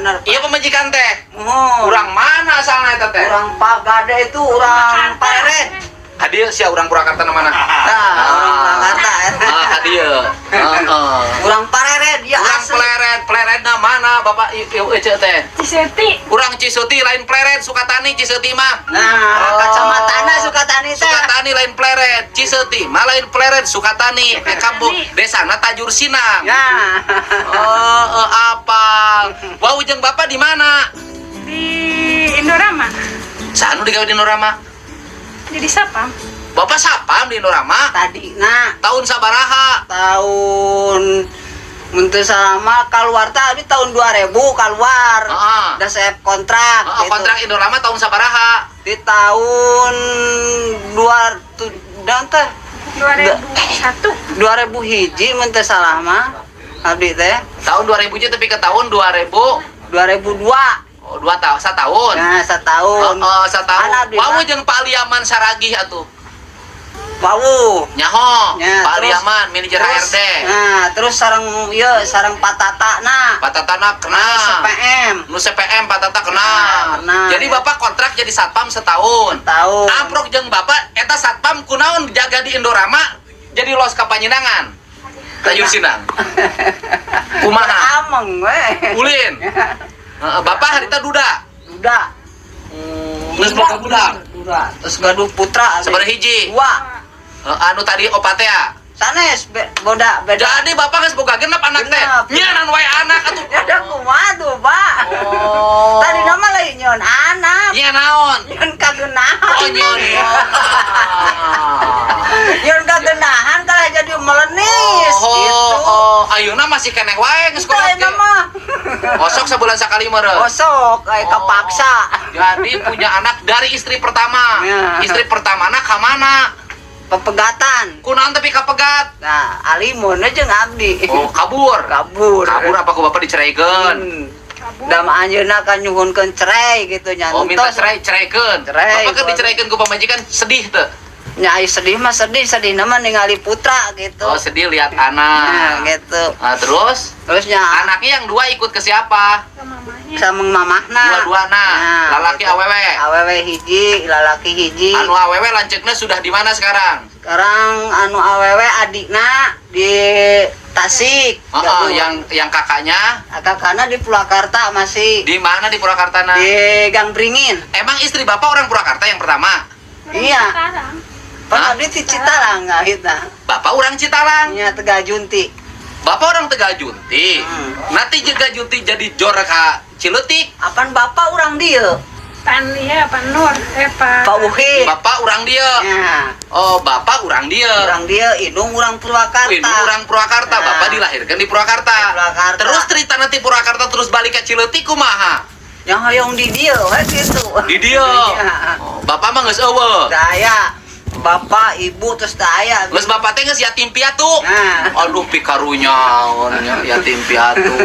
Bener, Pak. Iya, pamajikan teh. Muhun. Urang mana asalna eta teh? Urang Pagade itu urang Plered. Kadieu sia urang Purwakarta na mana? Nah, urang Purwakarta. Ah, kadieu. Heeh. Urang Plered ya Urang asli. Plered, Pleredna mana, Bapak ieu ece teh? Ciseuti. Urang Ciseuti, lain Plered, Sukatani Ciseuti mah. Nah, Oh. kacamatana Sukatani teh. Sukatani lain Plered, Ciseuti mah lain Plered, Sukatani. Eh, kampung desana Tajur Sinang. Nah. Oh, apal. Wawuh jeung Bapak di mana? Di Indorama. Saha nu digawe di Indorama? Jadi satpam. Bapak satpam di Indorama? Tadi nah. Tahun sabaraha? Tahun mun teu salah keluar tadi tahun 2000 keluar. Udah saya kontrak gitu. Kontrak Indorama tahun sabaraha? Di tahun dua tu, dan teh 2001. 2000 hiji mun teu salah mah abdi teh. Tahun 2000 tapi ke tahun 2000 2002. Oh, 2 tahun, setahun. Nah, setahun. Oh, setahun. Kan abdi Wawuh mah- jeung Pak Aliaman Saragih atuh. Wawuh. Nyaho, Ya, Pak terus- Aliaman, manajer Terus, HRD. nah, terus sareng ieu sareng Patata nah. Pak Tatana kenal. CPM. Nu CPM Pak Tata kenal. Nah, kenal, Jadi ya. Bapak kontrak jadi satpam setahun. Tahun. Amprok jeung Bapak eta satpam kunaon jaga di Indorama jadi los ka Panyinangan? Tajur Sinang. Kumaha? Ameng we. Ulin. Heeh, Bapak harita duda. Duda. Geus boga budak. Duda. Terus gaduh putra abdi. Sabaraha hiji? Dua. Heeh, anu tadi opat ya. Sanes boda beda. Jadi Bapak geus boga genep anak teh. Genep. Nyianan wae anak atuh. Ya da kumaha tuh, Pak? Oh. Tadi nama lain nyeun anak. Nya naon? Nyeun kagenahan. Oh, nyeun. Nyeun kagenahan kalah jadi melenis Oh, gitu. oh, ayeuna masih keneh wae geus Itu kolot ayeuna ge. Mah. Osok sebulan sekali meureun. Osok kayak kepaksa. Jadi punya anak dari istri pertama. Ya. Istri pertama anak ka mana? Pepegatan. Kunaon tapi kapegat? Nah, alimun jeung abdi. Oh, kabur. Kabur. Kabur apa ku Bapak diceraikeun? Da mah anjeunna kan nyuhunkeun cerai gitu nya. Oh, minta Entos. cerai, ceraikeun. Cerai. Bapak kan diceraikeun ku pamajikan sedih teu? Nya ai sedih mah sedih, sedih nama ningali putra gitu. Oh, sedih lihat anak. Nah, gitu. Nah, terus Terus nya anaknya yang dua ikut ke siapa? Ke mamanya. Sama mamahna. Dua-duana. Lalaki gitu. awewe. Awewe hiji, lalaki hiji. Anu awewe lanceukna sudah di mana sekarang? Sekarang anu awewe adikna di Tasik. Oh, Gaduh. yang kakaknya Kakakna di Purwakarta masih. Di mana di Purwakarta? Di Gang Beringin. Emang istri Bapak orang Purwakarta yang pertama? Orang Iya. Citarang. Pan Hah? abdi di Citalang ngahitna. Bapak orang Citalang. Nya Tegal Junti. Bapak orang Tegal Junti. Nanti juga Junti jadi jor ka Cileutik. Apan bapak orang dieu? Pan iya, Pak Nur, eh Pak. Pak Uhid. Bapak orang dieu. Ya, Oh, Bapak orang dieu. orang dieu, indung orang Purwakarta. Indung orang Purwakarta, Nah. Bapak dilahirkan di Purwakarta. Di Purwakarta. Terus cerita nanti Purwakarta terus balik ke Cileutik kumaha? Yang hoyong di dieu we gitu. Di dieu. Ya. Oh, Bapak mah geus euweuh. Daya bapak ibu terus daya. Geus bapak teh geus yatim piatu. Nah. Aduh, pikarunya yatim piatu.